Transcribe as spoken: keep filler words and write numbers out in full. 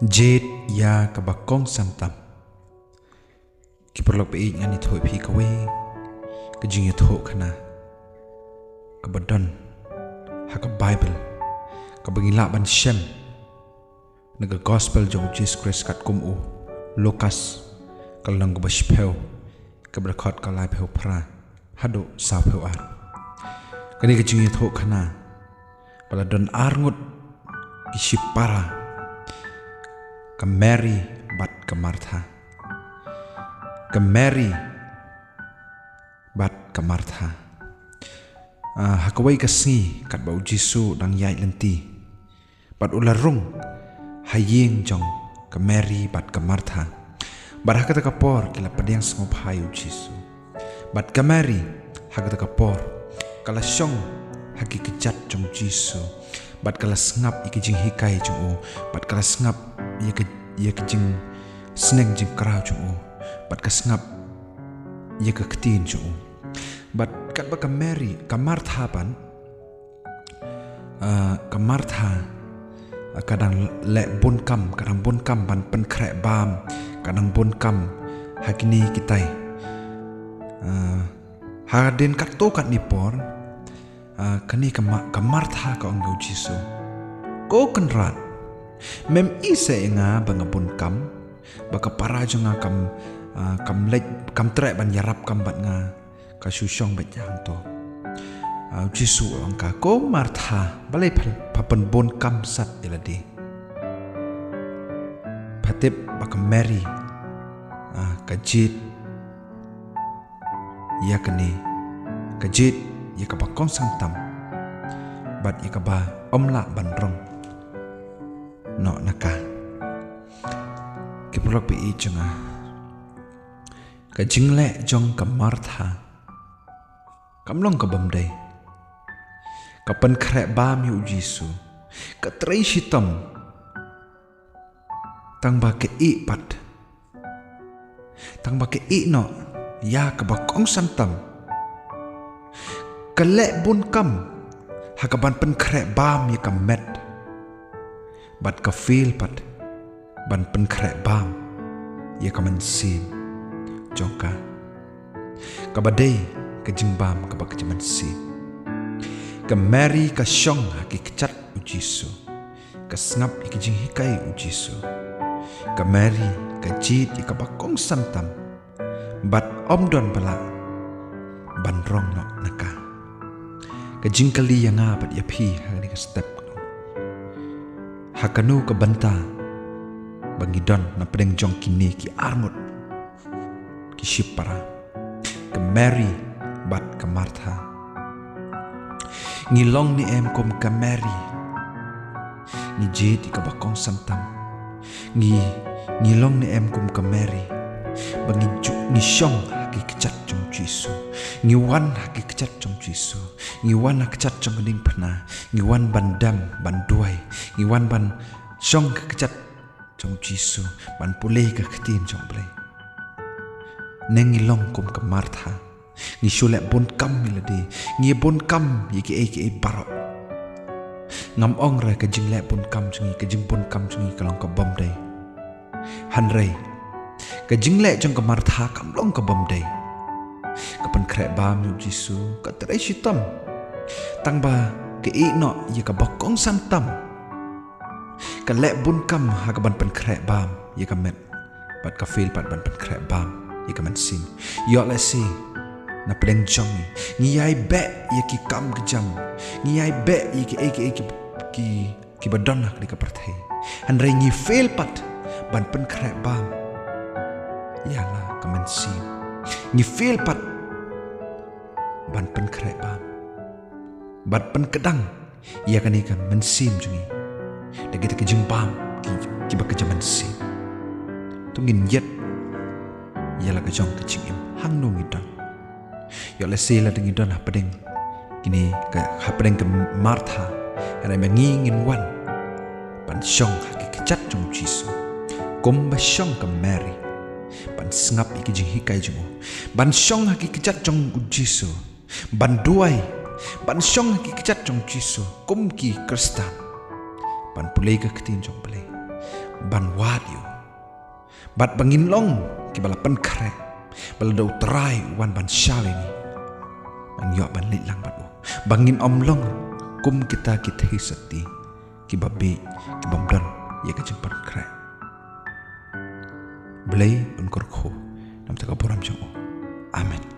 Jied ïa kaba kongsan tam. Ki paralok ba ïeit, ngan ïathuh ïa phi kawei ka jingïathuhkhana kaba don ha ka Baibl, kaba ngi lah ban shem na ka Gospel jong u Jisu Khrist katkum u Lukas, ka lynnong kaba shiphew, ka dkhot ka laiphew phra haduh sawphew ar. Kane ka jingïathuhkhana ba la don arngut ki shipara, ka Mari bad ka Martha. Ka Mari bad ka Martha. Ah, ha kawei ka sngi katba u Jisu dang ïaid lynti, bad u la rung ha ïing jong ka Mari bad ka Martha. Bad ha kata ka por ki la pdiang sngewbha ïa u Jisu. Bad ka Mari ha kata ka por ka la shong ha ki kjat jong u Jisu, bad ka la sngap ïa ki jinghikai jong u, bad ka la sngap ïa ka, ïa ki jingsneng jingkraw jong u, bad ka sngap ïa ka ktien jong u. Bad katba ka Mari, ka Martha pat, ah, ka Martha, ah, ka dang leh bun kam, ka dang bun kam ban pynkhreh bam, ka dang bun kam ha kine kitai. Ah, hadien katto katne por, ah, kane ka Ma-, ka Martha ka ong ïa u Jisu, "Ko Kynrad, mem isih ïa nga ba nga bun kam, ba ka para jong nga kam, ah, kam leit, kam treh ban ïarap kam bad nga, ka shu shong beit hangto." Ah, u Jisu u ong ïa ka, "Ko Martha, balei pha, pha pynbun kam sat ïa lade? Pha tip ba ka Mari, ah, ka jied ïa kane, ka jied ïa kaba kongsan tam, bad ïa kaba ym lah ban rong noh na ka." Ki paralok ba ïeit jong nga, ka jingleh jong ka Martha kam long ka bym dei. Ka pynkhreh bam ïa u Jisu, ka trei shitom, tang ba ka ïeh pat, tang ba ka ïeh noh ïa kaba kongsan tam. Ka leh bun kam ha kaban pynkhreh bam ïa ka met, bad ka fail pat ban pynkhreh bam ïa ka mynsiem jong ka, kaba dei ka jingbam kaba ka mynsiem. Ka Mari ka shong ha ki kjat u Jisu, ka sngap ïa ki jinghikai u Jisu. Ka Mari ka jied ïa kaba kongsan tam, bad ym don ba lah ban rong noh na ka. Ka jingkylli ïa nga bad ïa phi ha kane ka step, ha kano ka bynta ba ngi don na pdeng jong kine ki arngut ki shipara, ka Mari bad ka Martha? Ngi long ne em kum ka Mari? Ngi jied ïa kaba kongsan tam. Ngi, ngi long ne em kum ka Mari, ba ngi ju-, ngi shong ha ki kjat jong u Jisu, ngi wan ha ki kjat jong u Jisu, ngi wan ha kjat jong ka diengphna, ngi wan ban dem ban duwai, ngi wan ban shong ha ki kjat jong u Jisu, ban pule ka ktien jong u Blei? Ne ngi long kum ka Martha, ngi shu leh bun kam ïa lade, ngi bun kam ïa kiei kiei baroh? Ngam ong re ka jingleh bun kam jong ngi, ka jingbun kam jong ngi ka long ka bym dei. Hynrei ka jingleh jong ka Martha kam long ka bym dei. Ka pynkhreh bam ïa u Jisu, ka trei shitom, tang ba ka ïeh noh ïa kaba kongsan tam. Ka leh bun kam ha kaban pynkhreh bam ïa ka met, bad ka fail pat ban pynkhreh bam ïa ka mynsiem. Ïoh lehse na pdeng jong ngi, ngi ïai beh ïa ki kam ki jam, ngi ïai beh ïa kiei kiei ki, ki, kiba don ha kane ka pyrthei, hynrei ngi fail pat ban pynkhreh bam ïa la ka mynsiem. Ngi fail pat ban pynkhreh bam bad pynkdang ïa kane ka mynsiem jong ngi da kita ki jingbam ki, kiba ka mynsiem. To ngin ïeit ïa la ka jong ka jingim hangno ngi don. Ïoh lehse lada ngi don ha pdeng kine ka, ha pdeng ka Martha, hynrei ma ngi ngin wan ban shong ha ki kjat jong u Jisu, kumba shong ka Mari, ban sngap ïa ki jinghikai jong u, ban shong ha ki kjat jong u Jisu, ban duwai, ban shong ha ki kjat jong u Jisu kum ki Khristan, ban pule ka ktien jong u Blei, ban wad ïa u. Bad ba ngin long kiba la pynkhreh, ba lada u Trai u wan ban shaw ïa ngi, ba ngin ïoh ban leit lang bad u, ba ngin ym long kum kita ki theisotti kiba bieit, kiba ym don ïa ka jingpynkhreh. Blei un kyrkhu na bynta ka burom jong u. Amen.